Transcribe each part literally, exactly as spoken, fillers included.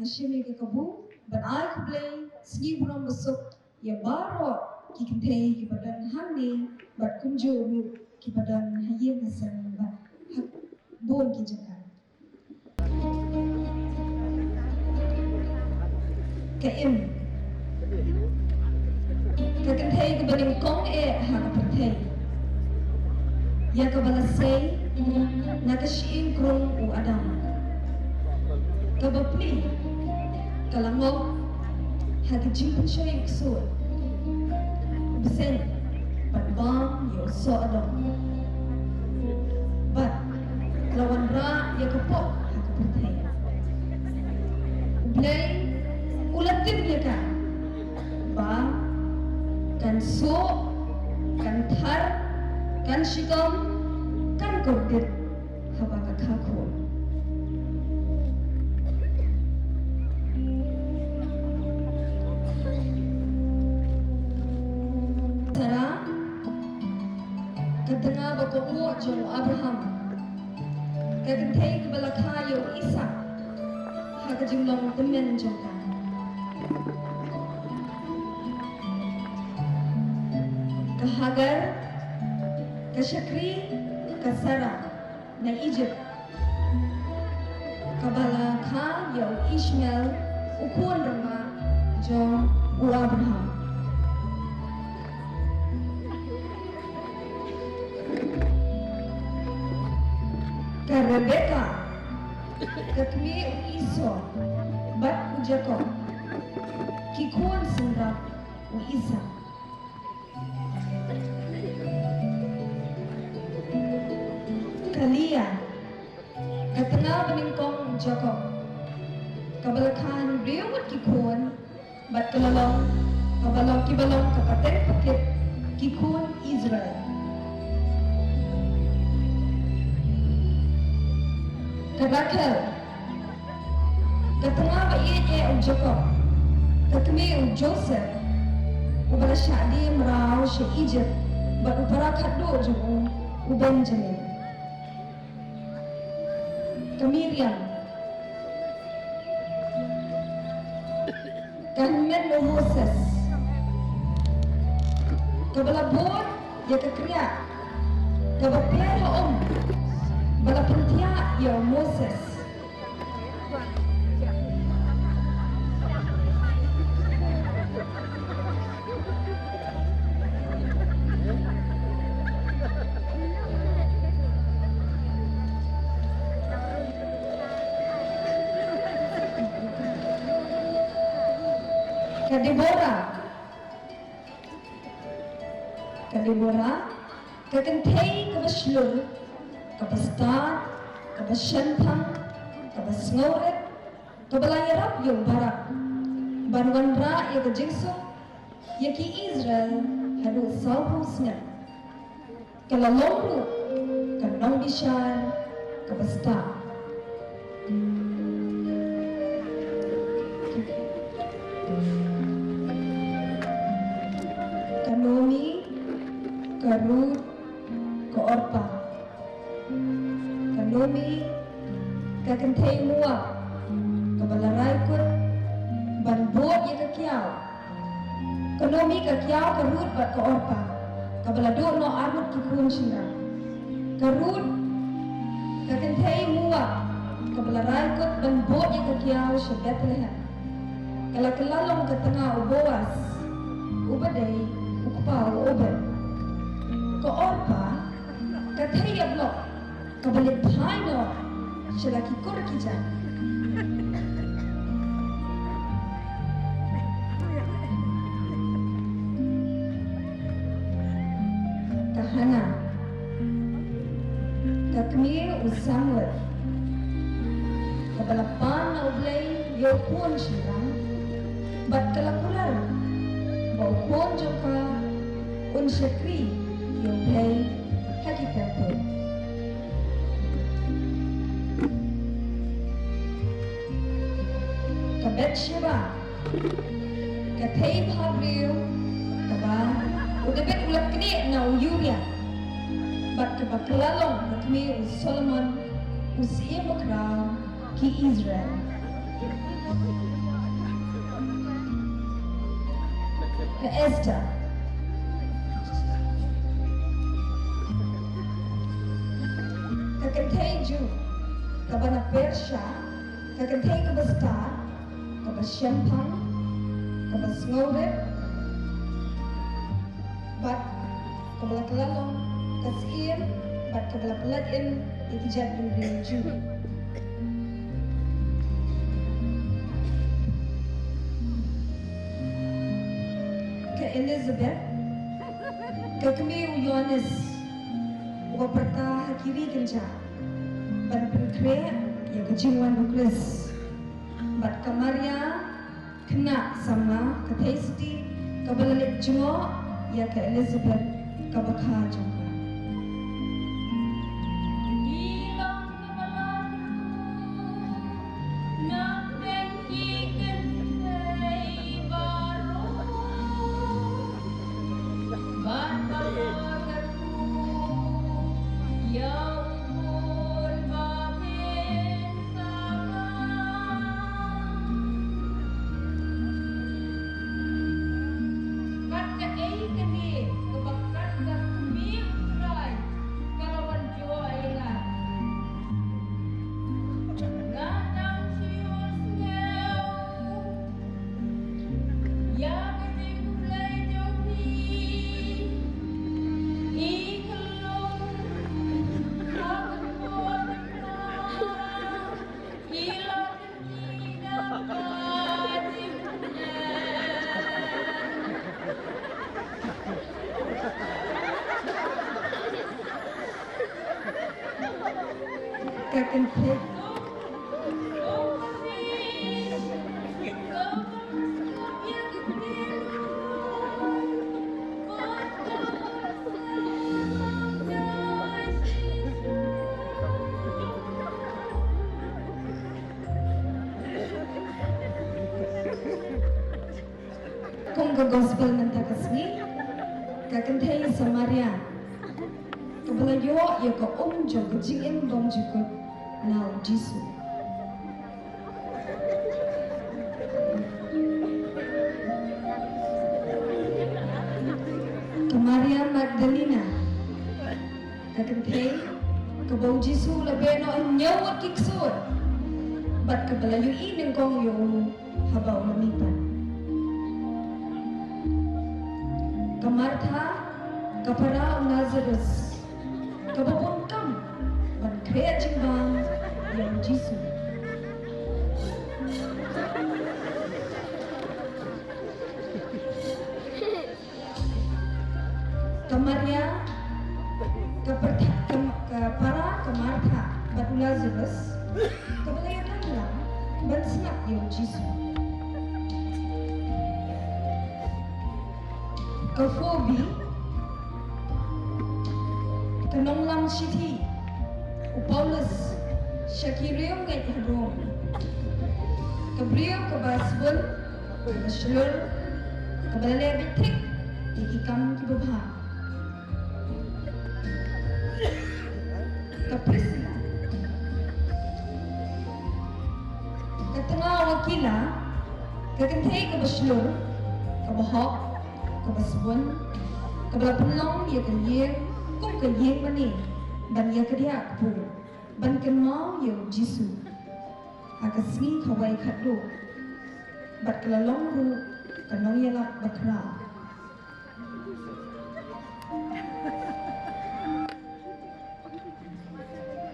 Shim ïa ka kabu ban ai khublei sngi burom basuk ïa baroh ki kynthei kiba don hangne bad kumjuh ruh kiba don ha ïing ha sem bad ha bun ki jaka. Ka im. Ka kynthei kaba nyngkong eh ha ka pyrthei, ïa kaba la sei na ka shyieng krung u Adam. Kaba pli, ka la ngop ha ka jingpynshoi u ksuid, u bseiñ bad bam ïa u soh adong. Bad la wanrah ïa ka pop ha ka pyrthei. U Blei u la tip ïa ka ba kan suh, kan thar, kan shitom, kan kordit haba ka kha khun. Sara, ka tnga ba kohnguh jong u Abraham, ka kynthei kaba la kha ïa u Isaak ha ka jinglong tymmen jong ka. Ka Hagar, ka shakri ka Sara na Ijipt, kaba la kha ïa u Ishmael, u khun rangbah jong u Abraham. Ka Rebeka, ka kmie u Esau bad u Jakob, ki khun synrap u Isaak. Ka Lia, ka tnga banyngkong u Jakob, kaba la kha hynriew ngut ki khun, bad ka la long, kaba long, kiba long ka pateng pakit ki khun Israel. Ka Rakhel, ka tnga ba ïeit eh u Jakob, ka kmie u Joseph, uba la shah die mraw sha Ijipt bad u para khadduh jong u, u Benjamin. Ka Miriam, ka hynmen u Moses, kaba la bud ïa ka kriah kaba pher ha um, ba la pynthiah ïa u Moses. Ka Debora, ka Debora, ka kynthei kaba shlur, kaba stad, kaba shemphang, kaba sngewrit, kaba la ïarap ïa u Barak ban wanrah ïa ka jingsuk ïa ki Israel haduh sawphew snem. Ka la long ruh ka nongbishar kaba stad. Ka Naomi, ka Ruth, ka Orpah. Ka Naomi, ka kynthei Moab, kaba la rai kut ban bud ïa ka kiaw. Ka Naomi, ka kiaw ka Ruth bad ka Orpah, kaba la duh noh arngut ki khun shynrang. Ka Ruth, ka kynthei Moab, kaba la rai kut ban bud ïa ka kiaw sha Bethlehem, ka la kylla long ka tnga u Boas, uba dei u kpa u Obed. Ka Orpah, ka thei ïap lok, kaba leit phai noh sha la ki kur ki jaiñ. Ka Hana, ka kmie u Samuel, kaba la pan na U Blei ïa u khun shynrang, bad ka la kular ba u khun jong ka un shakri ïa U Blei ha ki templ. Ka Bathsheba, ka thei bhabriew, kaba u David u la knieh na u Uriah, bad kaba kylla long ka kmie u Solomon, u syiem bakhraw ki Israel. Ka Esther. Ka kynthei Ju kaba na Persia, ka kynthei kaba stad, kaba shemphang, kaba sngewrit, bad kaba la kylla long ka syiem, bad kaba la pyllait im ïa ki jait bynriew Ju. Ka Elizabeth, ka kmie u Ïoannis, uba pyrta ha ki ri kynjah ban pynkhreh ïa ka jingwan u Khrist. Bad ka Maria, khynnah samla ka Theisotti, kaba la leit jngoh ïa ka Elizabeth kaba kha jong ka. Ki long kaba la na pdeng ki kynthei baroh, bad ba la kyrkhu ïa u khun ba Kat kaei kane kaba kat ka kmie U Trai ka la wan jooh ïa nga. Nga dang shu sngew ïa ka jingkhublei jong phi. I khlong ha ka por ka, i la Ka kynthei. Kum ka gospel mynta ka sngi, ka kynthei Samaria kaba la ïoh ïa ka um jong ka jingim bymjukut na u Jisu. Ka Maria Magdalena, ka kynthei kaba u Jisu u la beh noh hynñiew ngut ki ksuid, bad kaba la ïohi nyngkong ïa u haba u la mihpat. Ka Martha, ka para u Lazarus, kaba bun kam ban khreh jingbam ïa u Jisu. Ka Maria, ka pyrtha-, ka, ka para ka Martha bad u Lazarus, kaba la ïadon lang ban sngap ïa u Jisu. Ka Phoebe, ka nonglam shithi u Paulus sha ki riewngeit ha Rom. Ka briew kaba sbun, kaba shlur, kaba la leh beit thik ïa ki kam kiba bha. Ka Priscilla, ka tnga u Aquila, ka kynthei kaba shlur, kaba hok, kaba sbun, kaba la pynlong ïa ka ïing kum ka ïing mane ban ïa ka diah kpu, ban kynmaw ïa u Jisu ha ka sngi kawei khatduh, bad ka la long ruh ka nongïalap bakhraw.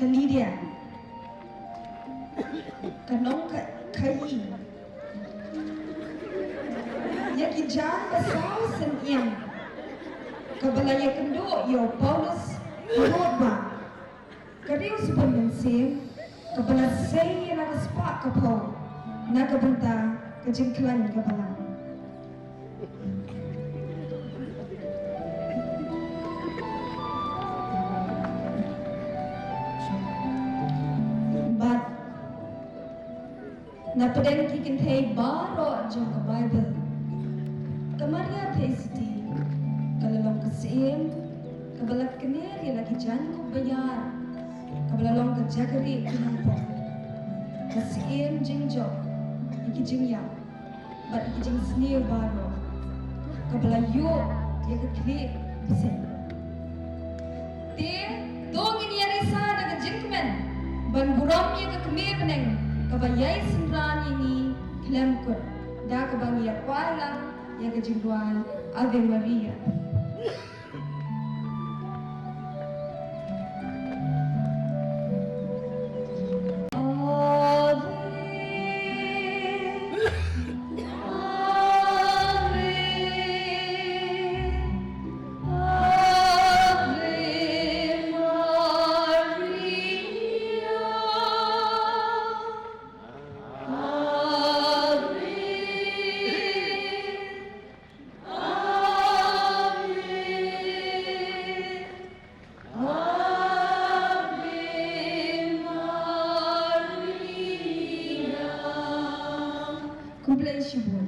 Ka Lydia, ka nongkha-, khaïi ïa ki jaiñ ba saw sien ïing, kaba la ïakynduh ïa u Paulus harud ba ka riew sbun mynsiem, kaba la sei ïa la ka spah ka phew na ka bynta ka jingkhlaiñ ka balang. Bad na pdeng ki kynthei baroh jong ka Baibl, ka Maria Theisotti ka la long ka syiem kaba la kner ïa la ki jaiñkup ba ïar, kaba la long ka jaka rieh ki nongpop, ka syiem jingjop ïa ki jingïap bad ïa ki jingsniew baroh. kaba la ïoh ïa ka khlieh bseiñ. Te to ngin ïa risa da ka jingkmen ban burom ïa ka kmie bneng kaba ïai synran ïa ngi khlem kut da kaba ngi ïa kwah lang ïa ka jingduwai Ave Maria. Khublei shibun.